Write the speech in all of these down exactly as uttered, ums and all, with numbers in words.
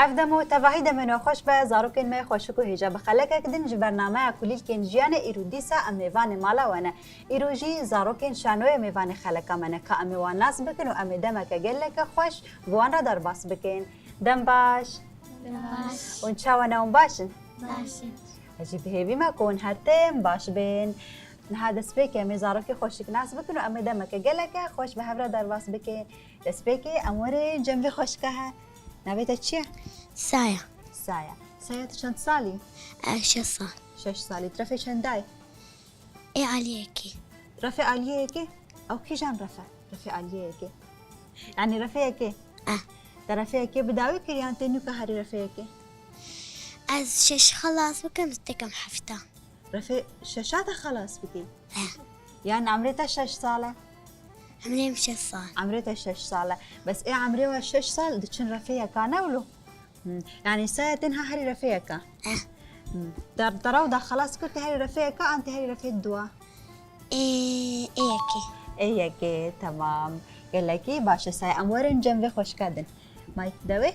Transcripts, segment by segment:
Ev dem û tevahî demên we xweş be, zarokên me xweşik û hêja. Bi xelekek din ji bernameya Kulîlkên Jiyanê îro dîsa em mêvanê mala we ne. Îro jî zarokên şanoyê mêvanê xeleka me ne, ka em ê wan nas bikin û em ê demeke geleke xweş bi wan re derbas bikin. Dem baş. Dem baş. Hûn çawa ne, hûn baş in? Baş in. Ez jî bi hêvî me ku hûn her tim baş bin. Niha destpêkê em ê zarokê xweşik nas bikin û em ê demeke geleke xweş bi hev re derbas bikin. Destpêkê em werin cem vê xweşika he. Navê te çi ye? Saya. Saya. Saya, tu çend salî? Ez şeş sal. Şeş salî. Tu refê çendayî? Ê aliyekê. Refê aliyekê? Ew kîjan refe? Refê aliyekê. Yanî refê yekê? Eh. Te refê yekê bi dawî kir yan tê nûka herî refê yekê? Ez şeş xelas bikim, tekem hefta. Refê şeşa te xelas bikî? Eh. Yan emrê te şeş sal e? Emrê min şeş sal. Emrê te şeş sal e. Bes ê emrê we şeş sal diçin refê yeka ne wilo? Hmm. Yanî saya tê niha herî refê yeka? Eh. Hmm. Te, te rew da xelas kir tê herî refê yeka an tê herî refê dua? Ê, ê yekê. Ê yekê, temam. Gelekî baş e saya. Em werin cem vê xweşika din. May dewê?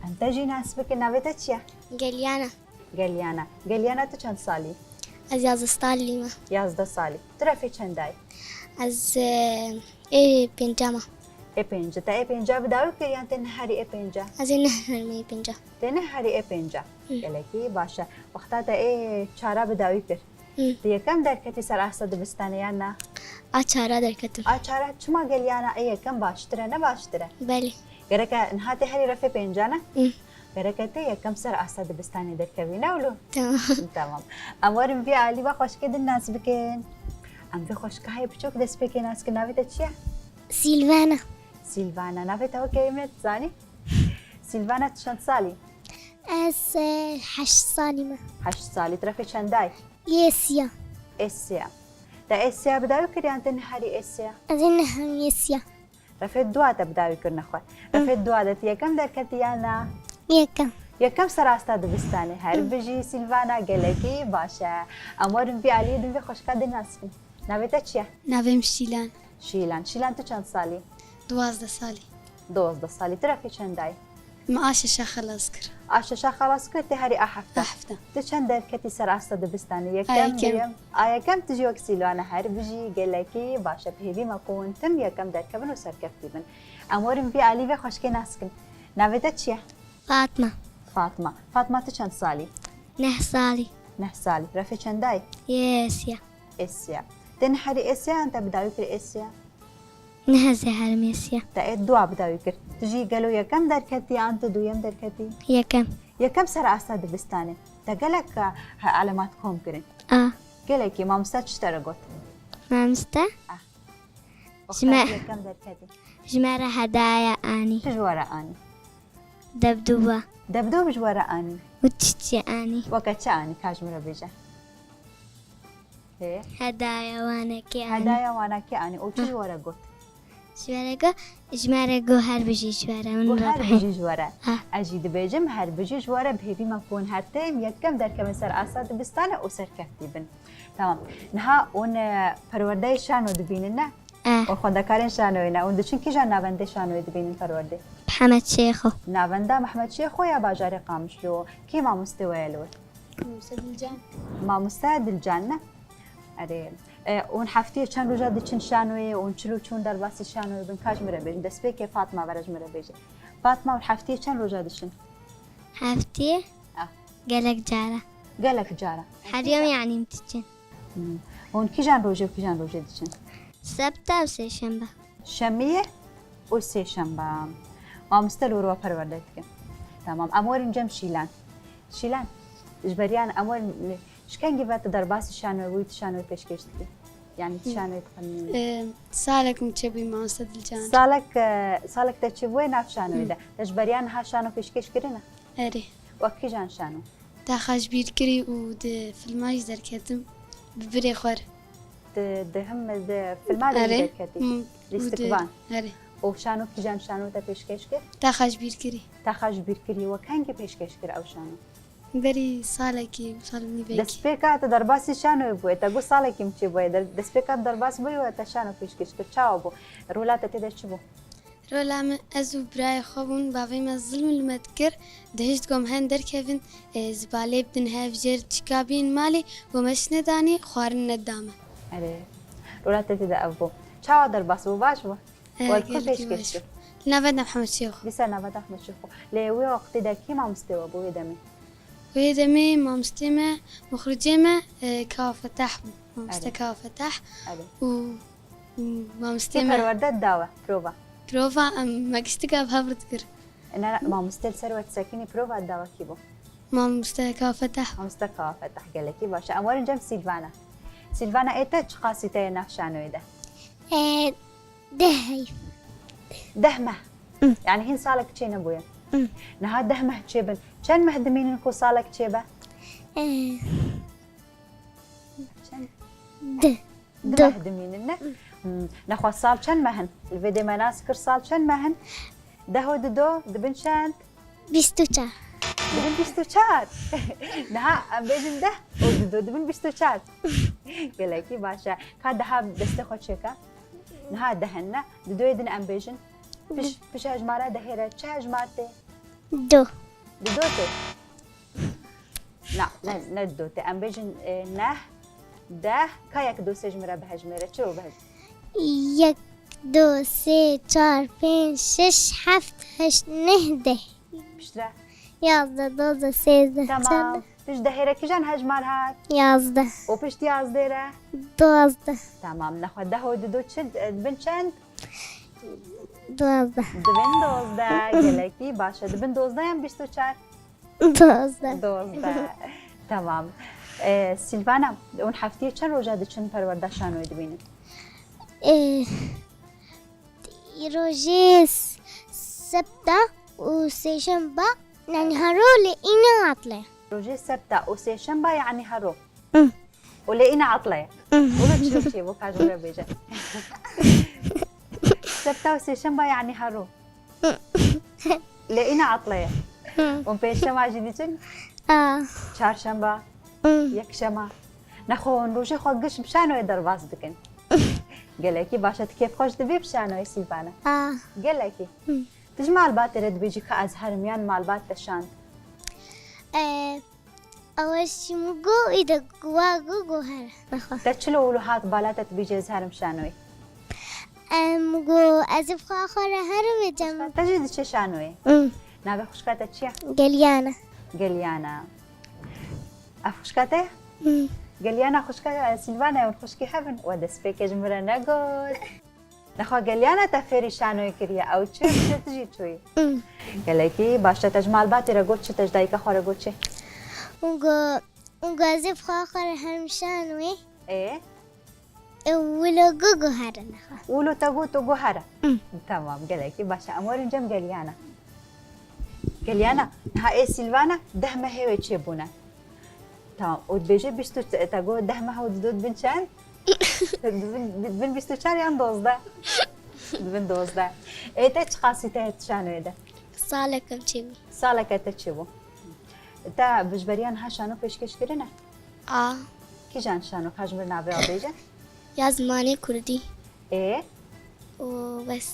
Em te jî nas bikin, navê te çi ye? Gelyana. Gelyana. Gelyana, tu çend salî? Ez yazdeh salî me. Yazdeh salî. Tu refê çendayî? Ez, e, ê pênca me. Ê pênca. Te ê pênca bi dawî kir yan tê niha herî ê pênca? Ez ê niha herî ê pênca. Tê niha herî ê pênca. Hı. Gelekî baş e. Wexta te ê çara bi dawî kir. Hı. Tu yekem derketî ser asta dibistanê yan na? A çara derketim. A çara, çima Gelyana ê yekem baştir e, ne baştir e? Belê. Gereke niha tê herî refê pênca ne? Hı. Gereke tê yekem ser asta dibistanê derkevî, ne wilo? Tamam. Tamam. Em werin vî alî ve xweşikê din nas bikin. Em vê xweşika heye biçûk destpêkê nas kin. Navê te çi ye? Silvana. Silvana. Navê te weke yê min e, tu zanî? Silvana, tu çend salî? Ez, e, heşt salî me. Heşt salî. Tu refê çendayî? Yê siya. Ê siya. Te ê siya bi dawî kir yan tê niha herî ê siya? Ez ê niha herî ê siya. Refê dua te bi dawî kir nexwe. Hı. Refê dua de tu yekem derketî yan na? Yekem. Yekem ser asta dibistanê. Her Hı. bijî Silvana, gelekî baş e. Em werin vî aliyê din vê xweşika din nas kin. Navê te çi ye? Navê min Şîlan. Şîlan. Şîlan, tu çend salî? Duwazdeh salî. Duwazdeh salî. Tu refê çendayî? Min a şeşa xelas kir. A şeşa xelas kir, tê herî a hefta. A hefta. Tu çend derketî ser asta dibistanê? A yekem, yekem. Duyem. A yekem, tu jî wek Sîlwana her bijî, gelekî baş e, bi hêvî me ku hûn tim yekem derkevin û serkeftî bin. Em werin vî alî vê xweşikê nas kin. Navê te çi ye? Fatma. Fatma. Fatma, tu çend salî? Neh salî. Neh salî. Refê çendayî? Yê siya. Ê siya. Tê niha herî ê siya an te bi dawî kir ê siya? Niha ez ê herim ê siya. Te ê dua bi dawî kir. Tu jî gelo yekem derketî an tu duyem derketî? Yekem. Yekem ser asta dibistanê. Te gelek, e, elemat kom kirin? A. Gelekî, mamoste çi te re got? Mamoste? Ah. Ji me, wexta tu yekem derketî, ji me re hedaya anî. Çi ji we re anî? Debdûba. Debdûb ji we re anî? Û çiçî anî. Weke çi anî? Ka ji min re bêje. Hê? Hedaya wanekê anî. Hedaya wanekê anî. Û çi ji we re got? Ji we re got, ji me re got her bijî ji we re. Min got her bijî ji we re. Ha. Ez jî dibêjim her bijî ji we re, bi hêvî me ku hûn her tim yekem derkevin ser asta dibistanê û serkeftî bin. Tamam. Niha hûn, e, perwerdeyê şano dibînin, ne? Eh. Hûn xwendekarên şanoyê ne. Hûn diçin kîjan navendê şanoyê dibînin perwerdê? Mehmet Şêxo. Navenda Mehmet Şêxo ya bajarê Qamişlo. Kî mamostê we ye li wir? Mamoste Dilcan. Mamoste Dilcan ne? Erê. E, hûn heftiyê çend roja diçin şanoyê? Hûn çil û çûn derbasî şanoyê bin? Ka ji min re bêjin. Destpêkê Fatma were ji min re bêje. Fatma, hûn heftiyê çend roja diçin? Heftiyê? Ah. Gelek cara. Gelek cara. Her yom yani diçin. Hmm. Hûn kîjan rojê û kîjan rojê diçin? Sebta û sêşembe. Şemiyê û sêşembe. Mamoste li wir we perwerde dike. Tamam. Em werin cem Şîlan. Şîlan, ji beriyan em werin, ji kengî ve tu derbasî şanoyê bûyî, tu şanoyê pêşkêş dikî? Yani tu şanoyê dixwînî? Ee, salek min çêbûyî mamoste Dilcan. Salek, e, salek te çêbûye nav şanoyê de. Te ji beriyan niha şano pêşkêş kirine? Erê. Wek kîjan şano? Taxa ji bîr kirî û di filma jî derketim bi birê xwe re. Di, di him di filma de jî derketî? Hmm. Lîstikvan. Erê. Û şano kîjan şano te pêşkêş kir? Taxa ji bîr kirî. Taxa ji bîr kirî. Wek hengî pêşkêş kir ew şano? Berî salekî, sal û nîvekî. Destpêka te derbasî şanoyê bûye. Te got salekî min çêbûye. Der-, destpêka te derbas bûyî we te şano pêşkêş kir. Çawa bû? Rola te tê de çi bû? Rola me ez û birayê xwe bûn, bavê me zilm li me dikir, dihişt ku em hen derkevin, e, zibalê bidin hev jêr çika bîn malê, ku me şine danê, xwarin nedame. Erê, rola te tê de ev bû. Çawa derbas bû, baş bû? E, Wek ku gelkî pêşkêş baş. Kir. Li navenda Mihemed Şêxo. Dîsa navenda Mihemed Şêxo. Lê wê wextê de kî mamostê we bû wê demê? Wê demê mamostê me, muxricê me, e, Kawa Fetah bû. Mamoste Erê. Kawa Fetah. Erê. Û, û mamostê Kê me perwerde dawe, prova? Prova, em, me giştika bi hev re dikir. Ne, ne, mamoste li ser we disekînî prova dawe kî bû? Mamoste Kawa Fetah. Mamoste Kawa Fetah, gelekî baş e. Em werin cem Sîlvana. Sîlvana, ê te çiqasî te ye nav şanoyê de? E, Deh heyv. Deh meh. Hı. Yani hîn salek çê nebûye. Hı. Niha deh meh çêbin. Çend meh dimînin ku salek çêbe? Ee, Çend? Di. Di Du. Meh dimînin ne? Hı. Hmm. Nexwe sal çend meh in? Li vê dê me nas kir sal çend meh in? Deh û dido dibin çend? Bîst û çar. Dibin bîst û çar. Niha em bêjin deh û dido dibin bîst û çar. Gelekî baş e. Ka deha destê xwe çêke. Niha deh in ne. Didoyê din em bêjin. Piş, piş hejmara dehê re çi hejmar tê? Du. Dido tê. Na, ne, ne dido tê. Em bêjin, e, neh, deh. Ka yek, du, sê ji min re bihejmêre. Çi ro bihej- Yek, du, sê, çar, pênc, şeş, heft, heşt, neh, deh. Piştre. Yazdeh, dozdeh, sêzdeh, Tamam. çardeh. Pişt dehê re kîjan hejmar hat? Yazdeh. Û pişt yazdê re? Dozdeh. Tamam. Nexwe deh û dido çi, e, dibin çend? Dozdeh. Dibin dozdeh. Gelekî baş e. Dibin dozdeh yan bîst û çar? Dozdeh. Dozdeh. Tamam. E, Silvana, hûn heftiyê çend roja diçin perwerda şanoyê dibînin? E, Rojê s-, sebta û sêşemba, yani hero lê îne atle. Rojê sebta û sêşemba, yani hero. Hı. Û lê îne atle. Hı. Û çi çi bû, ka ji me bêje. Sebta û sêşemba, yani hero. Hı. Lê îne atle. Hı. Û pêşema jî diçin? A. Çarşemba. Hı. Yekşema. Nexwe hûn rojê xwe giş bi şanoyê derbas dikin. Gelekî baş e, tu kêfxweş dibî bi şanoyê Sîlvana? A. Gelekî. Hı. Tu ji malbatê re dibêjî ka ez herim yan malbat te şand? E, ew jî min got, î de wa got, got here. Nexwe. Te çilo wilo hat bala te dibêjî ez herim şanoyê? Em got, ez ê bi xwe xwe re herim ê cem. Xwişka te jî diçe şanoyê? Hı. Navê xwişka te çi ye? Gelyana. Gelyana. Ev xwişka te? Hı. Gelyana xwişka Sîlvana ye, hûn xwişkê hev in? We destpêkê ji min re negot. Nexwe Gelyana te fêrî şanoyê kiriye, ew çi, çi tu jî çûyî? Hı. Gelekî baş e, te ji malbatê re got çi, te ji dayika xwe re got çi? Hûn got, hûn got ez ê bi xwe xwe re herim şanoyê. Ê? E, wilo got, got here nexwe. Wilo te got, tu got here. Hı. Tamam, gelekî baş e. Em werin cem Gelyana. Gelyana, niha ê Sîlvana deh mehê wê çêbûne. Tamam, û dibêje bîst û, te got deh meh û dido dibin çend? Dibin, dibin bîst û çar yan dozdeh? Dibin dozdeh. Ê te çiqasî te şanoyê de? Salek em çêbû. Saleke te çêbû. Te bi ji beriya niha şano pêşkêş kirine? A. Kîjan şano, ka ji min navê wan bêje? Ya zimanê kurdî. Ê? Û bes.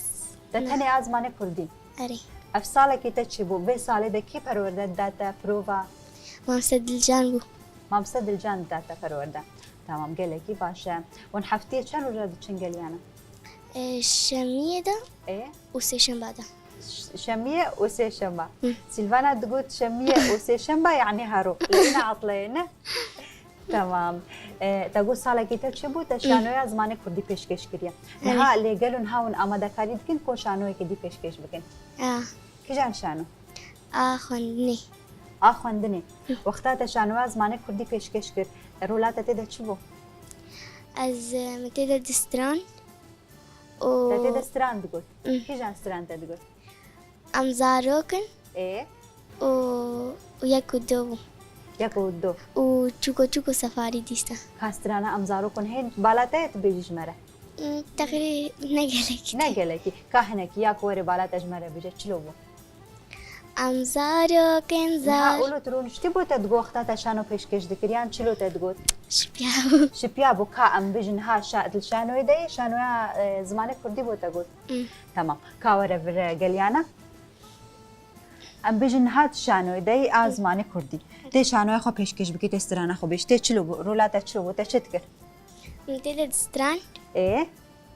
Te tenê a zimanê kurdî? Erê. Ev salekî te çi bû? Vê salê de kî perwerde dida te, prova? Mamse Dilcan bû. Mamse Dilcan dida te perwerde. Tamam, gelekî baş e. Hûn heftiyê çend roja diçin Gelyana? E, şemiyê de Ê? Û sêşemba de. Ş-, şemiyê û sêşemba. Hı. Sîlvana digot şemiyê û sêşemba, yani hero. Lê îne atleyê, ne? Tamam. E, te got salekî te çi bû? Te şanoya zimanê kurdî pêşkêş kiriye. Erê. Niha lê gelo niha hûn amadekarî dikin ku şanoyeke dî pêşkêş bikin? Ya. Kîjan şano? A xwendinê. A xwendinê. Hı. Wexta te şanoya zimanê kurdî pêşkêş kir, rola te tê de çi bû? Ez, e, min tê de di stran. Û Te tê de stran digot. Hı. Kîjan stran te digot? Em zarok in. Ê? Û, û yek û du bû. Yek û du. Û çûko çûko sefarî dîsa. Ka strana em zarok in hên bala te ye tu bêjî ji me re? Hmm, teqrî ne gelekî. Ne gelekî. Ka hinekî ya ku were bala te ji me re bêje, çilo bû? Em zarokên Niha zar. Ûlo tu rûniştî bû te digot wexta te şano pêşkêş dikir yan çilo te digot? Şipiya bû. Şipiya bû ka em bijin ha şa, li şanoyê de yê, şanoya e, zimanê kurdî bû te got. Mm. Tamam. Ka were vir e, Gelyana. Em bijin niha tu şanoyê de yê a zimanê kurdî. Tê şanoya xwe pêşkêş bikî, tê strana xwe bêj. Tê çilo bû, rola te çilo bû, te çi dikir? Min tê de distran. Ê,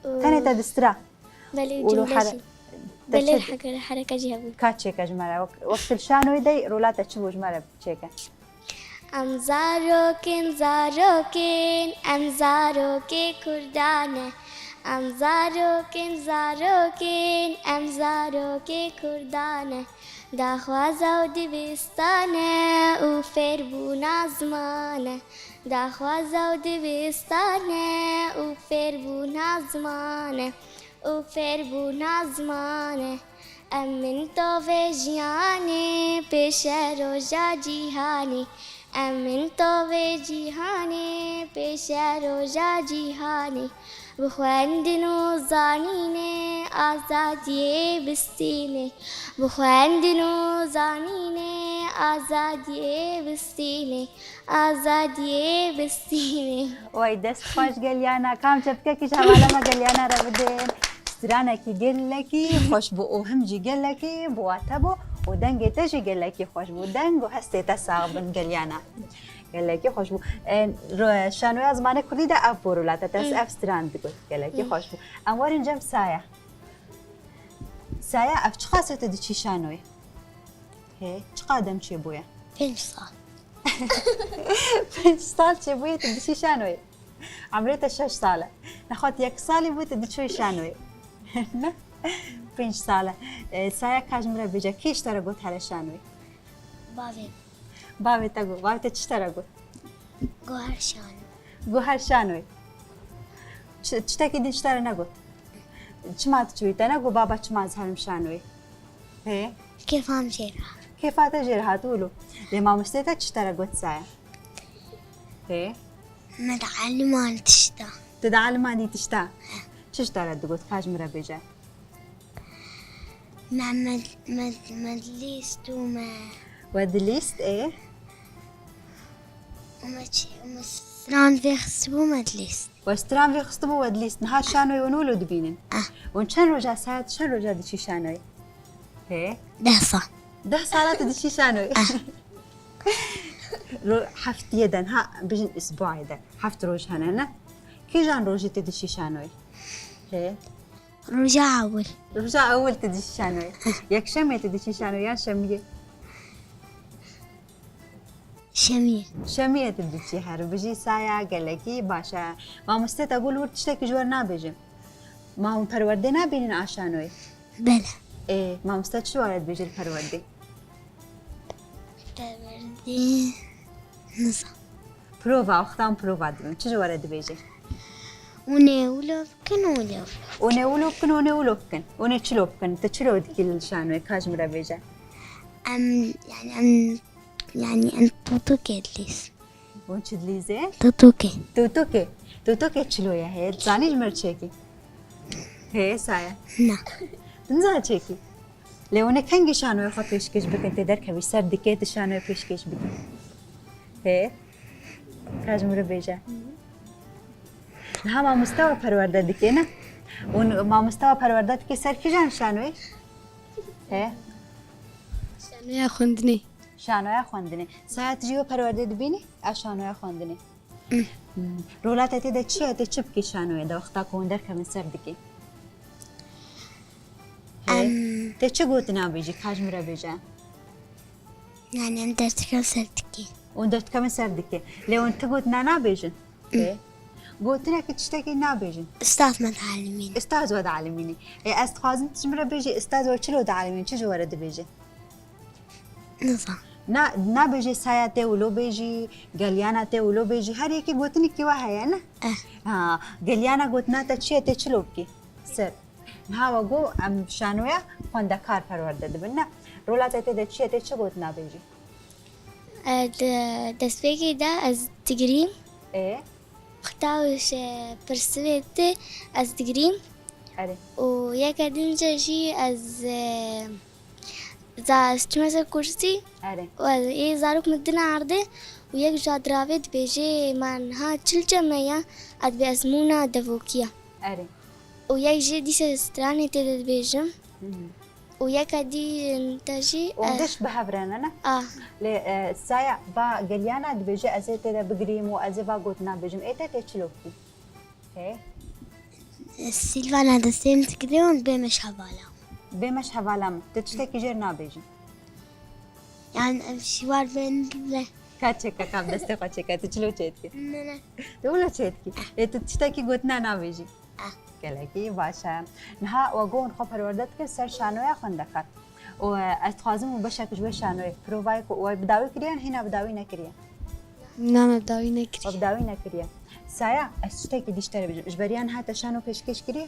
tenê te distira. Belê Ûlo cumle here- jî. te Belê çi- here- hereka jî hebû. Ka çêke ji me re. Wek, wek tu li şanoyê de yê, rola te çi bû ji me re çêke. Em zarokên zarokên, em zarokê Kurdan e. Em zarokên zarokên, em zarokê Kurdan e. Daxwaza û dibistan e û fêrbûna ziman e. Daxwaza û dibistan e û fêrbûna ziman e. û fêrbûna ziman e. Em min tovê jiyanê pêşe roja cîhanê. Em min tovê cîhanê pêşe roja cîhanê. Bi xwendin û zanînê azadiyê bistînê. Bi xwendin û zanînê azadiyê bistînê. Azadiyê bistînê. Way dest xweş Gelyana. Kam çepkekî ji hevala me Gelyana re bidin. Stranekî gelekî xweş bû û him jî gelekî bi wate bû û dengê te jî gelekî xweş bû. Deng û hestê te sax bin Gelyana. Gelekî xweş bû. E, ro- şanoya zimanê kurdî de ev bû rola te, te ev stran digot. Gelekî xweş bû. Em werin cem Saya. Saya, ev çiqas e tu diçî şanoyê? Hê, çiqas dem çêbûye? Pênc sal. Pênc sal çêbûye tu diçî şanoyê. Emrê te şeş sal e. Nexwe tu yek salî bû tu diçûyî şanoyê. Ne? Pênc sal e. E, Saya, ka ji min re bêje, kî ji te re got here şanoyê? Bavê. Bavê te got. Bavê te çi ji te re got? Guher şano. Guher şanoyê. Çi- Tiştekî din ji te re negot? Çima tu çûyî te negot baba çima ez herim şanoyê? Hê? Kêfa min jê re hat. Kêfa te jê re hat wilo. Lê mamostê te çi ji te re got Saya? Hê? Me dielimanî tişta. Tu dielimanî tişta? Çi ji te re digot? Ka ji min re bêje. Me, me, me, me dilîst û me. We dilîst ê? Û me çi, û me stran vêxistibû me dilîst. We stran vêxistibû we dilîst. Niha şanoyê wan wilo dibînin. Ah. Wan çend roja Saya, tu çend roja diçî şanoyê? Hê? Deh sal. Deh sala tu diçî şanoyê. Ah. Ro-, heftiyê de niha bijin isbuayê de. Heft roj hene ne? Kîjan rojê tu diçî şanoyê? Hê? Roja ewil. Roja ewil tu diçî şanoyê. Yekşemê tu diçî şanoyê yan şemiyê? Şemiyê. Şemiyê tu diçî her. Bijî Saya gelekî baş e. Mamoste te got li wir tiştekî ji we re nabêjim. Ma hûn perwerdê nabînin a şanoyê? Bele. Ê, mamoste çi ji we re dibêje li perwerdê? Perwerdê nizam. Prova, wextan prova dibin. Çi ji we re dibêje? Ûnê wilo bikin, ûnê wilo. Ûnê wilo bikin, ûnê wilo bikin. Ûnê çilo bikin. Tu çilo dikî li şanoyê, ka ji min re bêje. Em, yani em, yani em tutukê dilîz. Hûn çi dilîzê? Tutukê. Tutukê. Tutukê çilo ye hê? Zanî ji min re çêkî. Hê, Saya? Na. Nizan çêkî. Lê hûn ê kengî şanoyê xwe pêşkêş bikin, tê derkevî ser dikê tu şanoyê pêşkêş bikî. Hê? Ka ji min re bêje. Niha mamoste we perwerde dike, ne? Û mamoste we perwerde dike ser kîjan şanoyê? Hê? Şanoya xwendinê. Şanoya xwendinê. Saya tu jî we perwerde dibînî? Ev şanoya xwendinê. Hmm. Rola te tê de çi ye? Tê çi bikî şanoyê de wexta ku hûn derkevin ser dikê? Hê? Em. Tê çi gotina bêjî? Ka ji min re bêje. Yani em derdikevin ser dikê. Hûn derdikevin ser dikê. Lê hûn ti gotina nabêjin? Hê? Gotinekî tiştekî nabêjin. Ustaz me dielimîne. Ustaz we dielimîne. Ê, ez dixwazim tu ji min re bêjî, ustaz we çilo dielimîne, çi ji we re dibêje? Nizam. Na, nabêjê Saya tê wilo bêjî, Gelyana tê wilo bêjî. Her yekî gotinekî we heye, ne? Eh. Ha, Gelyana gotina te çi ye, tê çilo bikî? Ser. Niha we got em şanoya xwendekar perwerde dibin, ne? Rola te tê de çi ye, tê çi gotina bêjî? E, di destpêkê de ez digirîm. Ê? Wexta û ji pirsivê tê ez digirîm. Erê. Û yeke din jî ez, e, Za ez çime ser kursî. Erê. Û ê zarok min dine erdê û yek ji diravê dibêje, ma niha çil çeme ya, ez dibê ezmûna devokiya. Erê. Û yek jî dîse stranê tê de dibêjim. Hı hı. Û yeka dî te jî, Û eh, giş bi hev re ne, ne? Ah. Lê, e, saya ba Gelyana dibêje, ez ê tê de bigirîm û ez ê va gotina bêjim. Ê te tê çilokî? He? Silvana destê min digire û bê me ji hevala. Bê me ji hevala min. Tu tiştekî jêr nabêjî. Yani ev şivar ben bile. Ka çêke, ka bi destê xwe çêke. Tu çilo çêdikî? Ne, ne. Tu wilo çêdikî? Ê tu tiştekî gotina nabêjî? Ah. Gelekî baş e. Niha we got hûn xwe perwerde dikin ser şanoya xwendekar. Û, e, ez dixwazim û beşek ji wê şanoyê provayê ku we bi dawî kiriye, hîna bi dawî nekiriye? Na, me bi dawî nekiriye. We bi dawî nekiriye. Saya, ez tiştekî dî ji te re bêjim. Ji beriya niha te şano pêşkêş kiriye?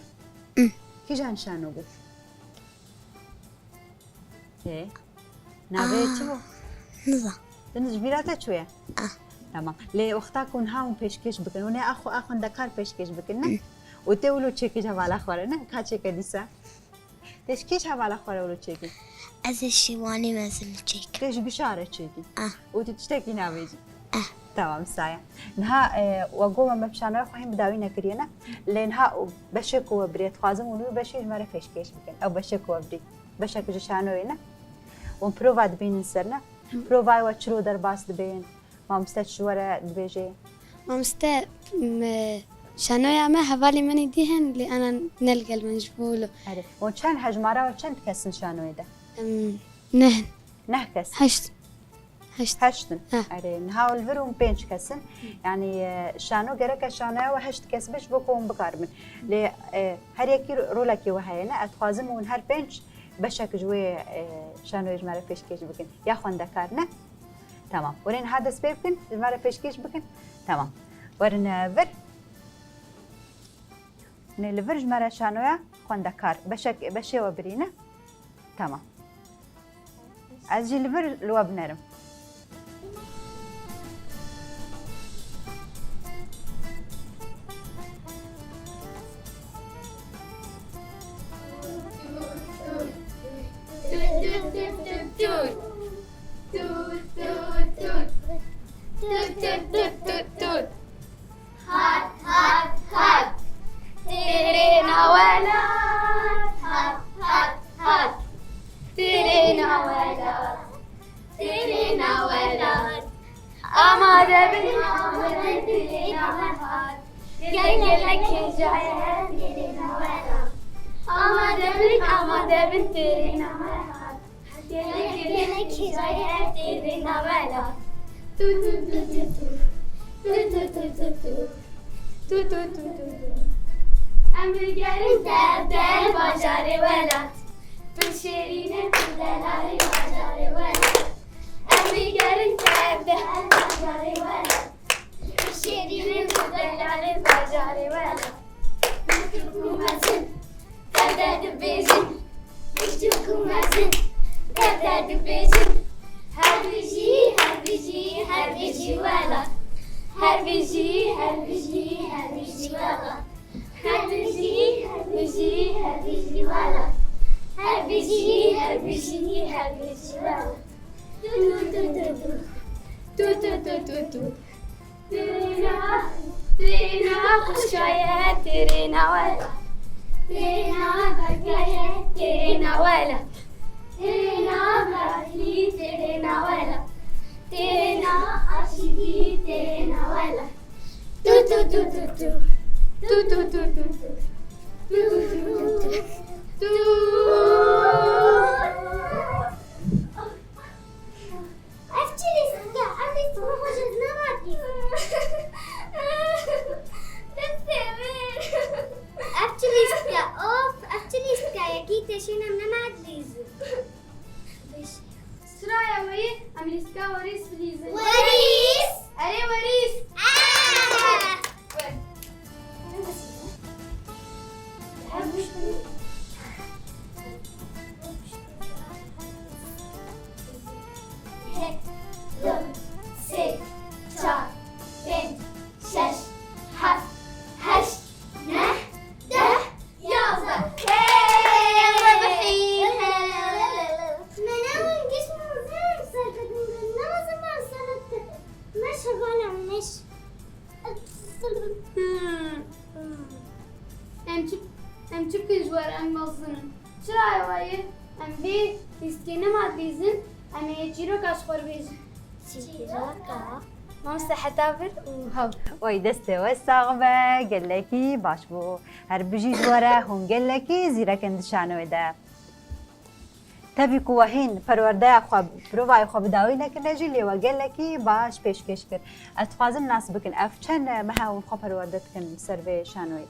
Hı. Kîjan şano bû? Ê, navê Ah, çi bû? Niza. Din ji bîra te çûye? Ah. Tamam. Lê wexta ku niha hûn pêşkêş bikin, hûn ê a xwe, a xwendekar pêşkêş bikin, ne? Hı. Û tê wilo çêkî ji hevala xwe re, ne? Ka çêke dîsa? Tê ji kî ji hevala xwe re wilo çêkî? Ez ê şîwanê mezin çêkim. Tê ji gişa re çêkî? Ah. Û tu tiştekî nabêjî? Ah. Tamam, saya. Niha, e, we got me bi şanoya xwe hîn bi dawî nekiriye, ne? Lê niha beşê ku we birê dixwazim û nû beşê ji me re pêşkêş bikin. Ew beşê ku we birî. Beşek ji şanoyê ne? Hûn prova dibînin ser ne? Hı. Provayê we çilo derbas dibên? Mamoste çi ji we re dibêje? Mamoste, me, şanoya me hevalê min ê dî hene, lê ana ne li gel min ji bo wilo. Erê. Hûn çend, hejmara we çend kes in şanoyê de? Em, neh in. Neh kes? Heşt. Heşt. Heşt in. He. Erê, niha li vir hûn pênc kes in. Yanî, e, şano gereke şanoya we heşt kes be ji bo ku hûn bikaribin. Lê, e, her yekî rolekê we heye, ne? Ez dixwazim hûn her pênc beşek ji wê, e, şanoyê ji me re pêşkêş bikin. Ya xwendekar, ne? Tamam. Werin niha dest pê bikin, ji me re pêşkêş bikin. Tamam. Werin, e, vir. Nê li vir ji me re şanoya xwendekar. Beşek, beşê we birîne. Tamam. Ez jî li vir li we binerim. Hat, hat, hat. Têrê nawelat. Hat, hat, hat. Têrê nawelat. Têrê nawelat. Amade bin, amade bin, têrê nawelat. Gelek, gelek hêja ye têrê nawelat. Amade bin, amade bin, têrê nawelat. Gelek, gelek hêja ye têrê nawelat. Tu, tu, tu, tu, tu. Tu, tu, tu, tu, tu. Tu, tu, tu, tu, tu. Em digerin dev, dev bajarê welat. Tu şêrîn î, tu delalî bajarê welat. Em digerin dev, dev bajarê welat. Şêrînê tu delalê bajarê we. Biçûk û mezin, tev de dibêjin. Biçûk û mezin, tev de dibêjin. Her bijî, her bijî, her bijî welat. Her bijî, her bijî, her bijî welat. Her bijî, her bijî, her bijî welat. Her bijî, her bijî, her bijî welat. Tu, tu, tu, tu, tu. Tu, tu, tu, tu, tu. Têrêna, têrêna xweşka ye, têrêna wela. Têrêna berga ye, têrêna wela. Têrêna bergî, têrêna wela. Têrêna aşîkî, têrêna wela. Tu, tu, tu, tu, tu. Tu, tu, tu, tu, tu. Tu, tu, tu, tu, tu. Tu. Ev çi lîstik e? Ev lîstik xwe ji nemadî. Destê min. Ev çi lîstik e? Of, ev çi lîstik e? Yekî teşîn em nemad lîzin. Siraya werî, em lîstika werîs bilîzin. Werîs? Erê, werîs. Aa! Wer. Yek, du, sê, çar, pênc, şeş, heft, heşt, neh, deh, yazdeh. Hey! Rebihî! Me ne Wer em mezin in. Çira ew ye? Em vê lîstikê nema dibîzin, em ê çîroka ji xwe re bêjin. Çîroka? Mamoste heta vir û hew. Oy, destê we sax be, gelekî baş bû. Her bijî ji we re, hûn gelekî zîrek in di şanoyê de. Tevî ku we hîn perwerdeya xwe, provayê xwe bi dawî nekirine jî, lê we gelekî baş pêşkêş kir. Ez dixwazim nas bikin, ev çend meha hûn xwe perwerde dikin li ser vê şanoyê?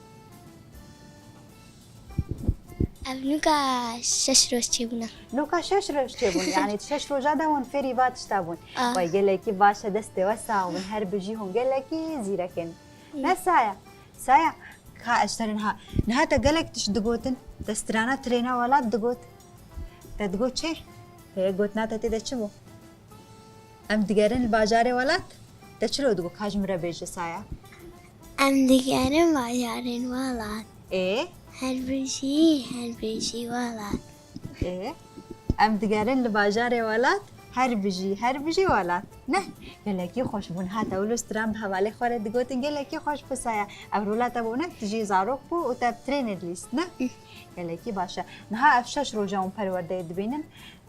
Ev nûka şeş roj çêbûne. Nûka şeş roj çêbûn, yanî di şeş roja de hûn fêrî va tişta bûn. Ah. Way, gelekî baş e, destê we sax bin, her bijî hûn gelekî zîrek in. Ne Saya? Saya, ka ez ji te re niha, niha te gelek tişt digotin, te strana trêna welat digot. Te digot çi? Heye, gotina te tê de çi bû? Em digerin li bajarê welat? Te çilo digot? Ka ji min re bêje, Saya. Em digerin bajarên welat. Ê? Her bijî, her bijî welat. Ê? Em digerin li bajarê welat, her bijî, her bijî welat. Ne? Gelekî xweş bûn. Ha, te wilo stran bi hevalê xwe re digotin, gelekî xweş bû, Saya. Ev rola te bû ne? Tu jî zarok bû û te bi trênê dilîst, ne? Gelekî baş e. Niha ev şeş roja hûn perwerdeyê dibînin.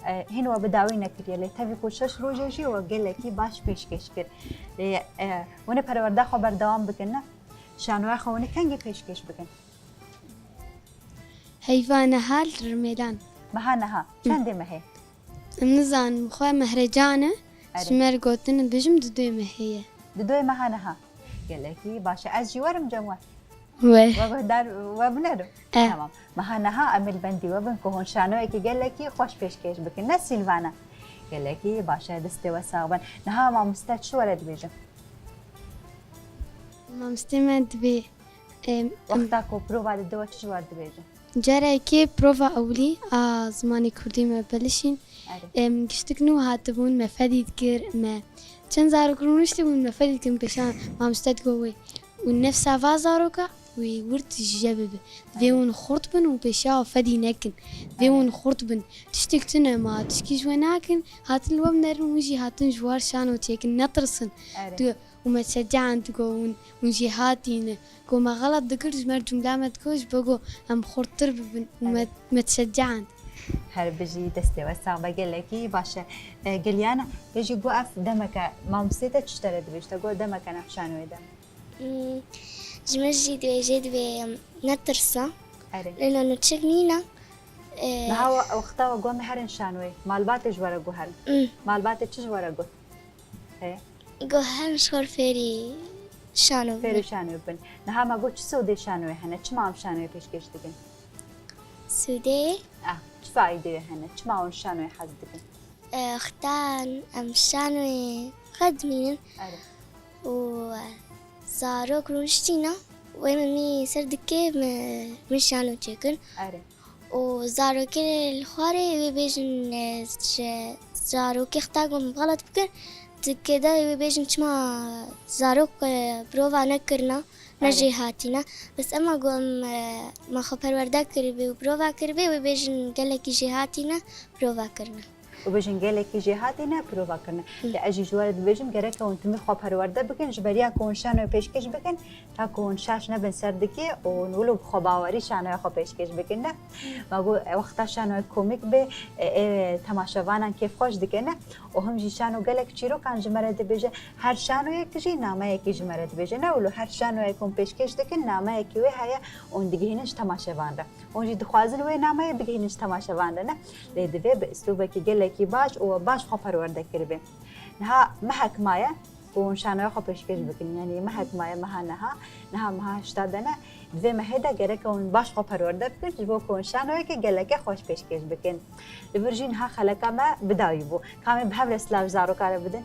E, hîn we bi dawî nekiriye, lê tevî ku şeş roj e jî we gelekî baş pêşkêş kir. Lê, e, hûn ê perwerda xwe berdewam bikin, ne? Şanoya xwe hûn ê kengî pêşkêş bikin? Heyva niha li Rimêlan. Meha niha. Çendê mehê? Em nizanim, xwe mehrecan e. Erê. Ji me re gotin, dibêjim di duyê mehê ye. Di duyê meha niha. Gelekî baş e. Ez jî werim cem we. We. We guhdar, we binero. E. Tamam. Meha niha em ê li bendî we bin ku hûn şanoyekî gelekî xweş pêşkêş bikin. Ne Silvana? Gelekî baş e, destê we sax bin. Niha mamoste çi were dibêje? Mamostê me dibê, em, em, wexta ku prova dide we çi ji we re dibêje? Carekê prova ewilî a zimanê kurdî me bilişîn. Erê. Em, giştik nû hatibûn, me fedî dikir, me çend zarok rûniştî bûn, me fedî dikin pêşan mamoste digo wê. Û nefsa va zaroka wê wirt ji je bibe. Divê Erê. Hûn xurt bin û pêşiya fedî nekin. Divê Erê. Hûn xurt bin. Tiştek tune ma tişkî ji we nakin, hatin li we binerin, hûn jî hatin ji war şano çêkin, netirsin. Erê. Tu û me şecean digo hûn, hûn jêhatî ne. Ku me xelet dikir, ji me re cumla me digo, ji bo ku em xurttir bibin û me, Evet. Me şecean. Her bijî, destê we sax be, gelekî baş e. E, Giliyana, te jî got ev demeke, mamostê te çi ji te re dibêje? Te got demeke nav şanoyê de. Hmm, ji min jî dibêje, dibê, em, netirse. Erê. Lê nûçik nîne. E, Niha we, wexta we got em herin şanoyê, malbatê ji we re got herin. Hmm. Malbatê çi ji we re got? He. Got herin ji xwe re fêrî şano bibin. Fêrî şano bibin. Niha me got çi sodê şanoyê hene? Çima em şanoyê pêşkêş dikin? Sodê? Ah, çi faîdeyê hene? Çima hûn şanoyê hez dikin? E, wexta em şanoyê xwe dimînin Erê. Û, e, zarok rûniştîne, wê min mî ser dike, min, min şano çêkin. Erê. Û zarokê li xwarê wê bêjin, e, ji zarokê xta ku em xelet bikir, dike de wê bêjin çima zarok, e, prova nekirine, ne Erê. Jê hatine. Bes ema ku em, e, me xwe perwerde kiribê û prova kiribê, wê bêjin gelekî jê hatine, prova kirine. Û bêjin gelekî jê hatine, prova kirine. Hı. Lê ez jî ji we re dibêjim, gereke hûn timî xwe perwerde bikin, ji beriya ku hûn şanoyê pêşkêş bikin, ta ku hûn şaş nebin ser dikê û hûn wilo bi xwebawerî şanoya xwe pêşkêş bikin, ne? Me got, e, wexta şanoyek komîk bê, e, ê temaşevanan kêfxweş dike, ne? Û him jî şano gelek çîrokan ji me re dibêje, her şanoyek jî nameyekî ji me re dibêje, ne wilo her şanoyek hûn pêşkêş dikin, nameyekî wê heye û hûn digihînin ji temaşevan re. Hûn jî dixwazin wê nameyê bigihînin ji temaşevan re, ne? Lê divê bi îslûbekî gelekî baş û we baş xwe perwerde kiribê. Niha mehek maye ku hûn şanoya xwe pêşkêş bikin. Yanî mehek maye, meha niha, niha meha hişta de ne. Di vê mehê de gereke hûn baş xwe perwerde bikin, ji bo ku hûn şanoyeke geleke xweş pêşkêş bikin. Li vir jî niha xeleka me bi dawî bû. Ka em ê bi hev re silav ji zaroka re bidin?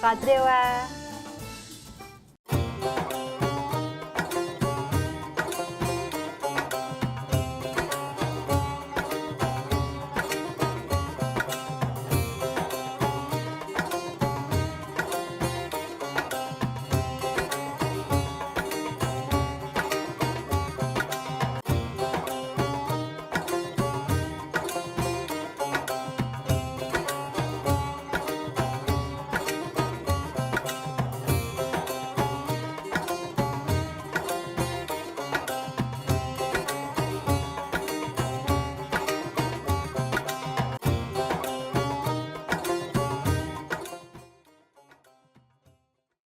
Xatirê we.